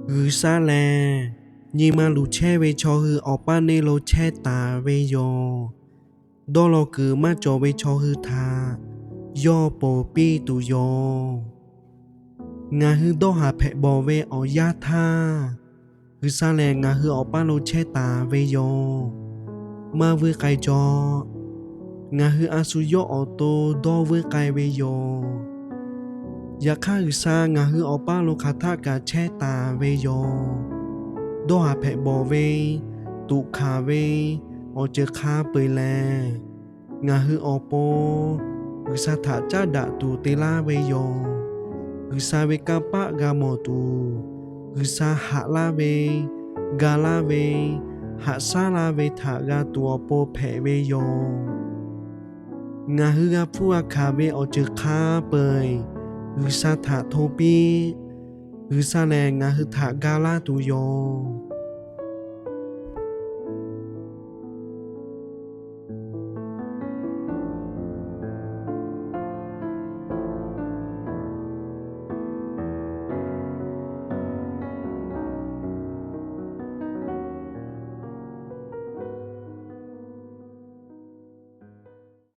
G'uiˬsha lehˬ, nyi ma luˬ chehˇ ve chaw hui awˬ paˇ neˇ lo chehˇ taˍ ve yoˬ. Dawˇ law kuiˬ maˇ cawˬ ve chaw hui htaꞈ yawˇ ponˬ piˇ tuˬ yoˬ. Ngaˬ hui dawˇ haˍ hpehꞈ bawˬ ve awˬ yanˇ htaˇ, G'uiˬsha lehˬ ngaˬ hui awˬ paˇ lo chehˇ taˍ ve yoˬ. Maˇ vuiˇ k'ai cawˬ. Ngaˬ hui a shu yawˇ awˬ to dawˇ vuiˇ k'ai ve yoˬ. Yaꞈ hk'aˇ, G'uiˬsha ngaˬ hui awˬ paˇ lo hk'aˬ htaˆ kaꞈ chehˇ taˍ ve yoˬ. Dawˇ haˍ hpehꞈ bawˬ ve, tuꞈ hkanˍ ve awˬ ceuˬ hk'a peu-eˬ lehˬ, ngaˬ hui awˬ pon G'uiˬsha htaꞈ caˉ daꞈ tuˬ te laˇ ve yoˬ. G'uiˬsha ve kanˇ paˆ g'a mawˬ tuˬ, G'uiˬsha haꞈ laˇ ve, ga laˇ ve, haꞈ shaˉ laˇ ve htaꞈ g'a tuˬ awˬ pon hpehꞈ ve yoˬ. Ngaˬ hui g'a hpfuhˇ g'a hkanˍ ve awˬ ceuˬ hk'a peu-eˬ G'uiˬsha htaꞈ hto piˇ. G'uiˬsha lehˬ ngaˬ hui htaꞈ ga laˇ tuˬ yoˬ.